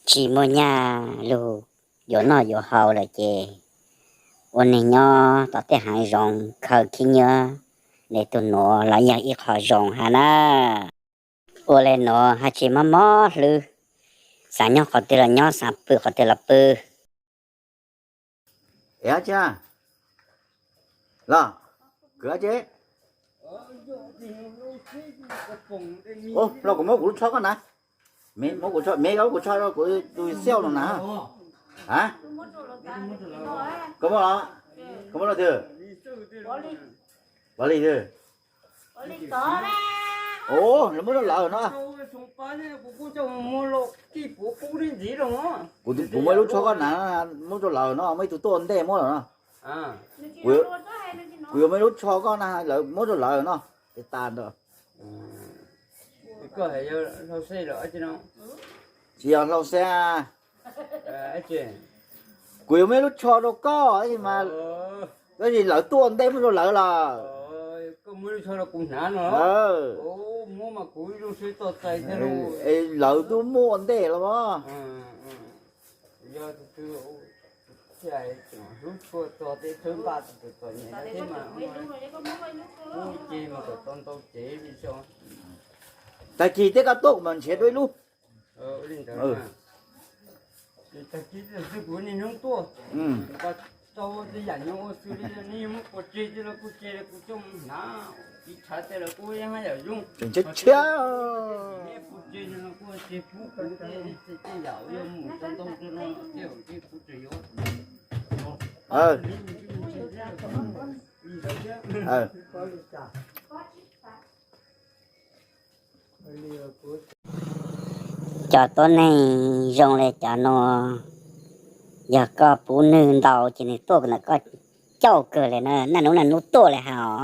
tsis muaj nyaj lug yuav noj yuav haus lawm ces ua neeg nyob tom tej haav zoov khaws khib nyiab, tus nuav los yog ib qho zoo hab na. Ua le nuav hab tsis mob mob hlwb, xaav nyob qhov twg los nyob, xaav pw qhov twg los pw. Los, kwv, los kuv muab kuv lub tsho koj na. Muab kuv tsho, me kuv tsho rau kuv tus xiauj los na. Koj muab los, koj muab los twg? Pov Lis twg? Lawv muab rau lawv no. Kuv muab ib lub tsho koj na, muab rau lawv no, muaj ib tug tuaj ua ntej muab lawm no. Kuv yuav muaj ib lub tsho koj na, lawv muab rau lawv no. Tsis tas ntawd, tsis yog hlau xab. Kuv yuav muaj ib lub tsho rau koj mas, tab sis lawv tuaj ua ntej muab rau lawv lawm. Lawv twb muab ua ntej los. Tag kis tej koj tuaj kuv mam nrhiav dua ib lub. Tag kis kuv niaj hnub tuaj, tau tej yam nyob ua xwb li, nej muab pov tseg tej los kuj tseg, kuv coj mus hnav, tiv tshav tej los kuj yam zoo. Tseem tshiab tshiab. Pov tseg no los kuj tseg pub kuv tej yam uas yog mus tau ntau no, tej kuv tseem yuav. Cov tuab neeg zoo le cov nuav, yog koj pub nwg ntau ces nwg tuaj ntawm koj cauj kawg le na, naj nub naj nub tuaj le hab.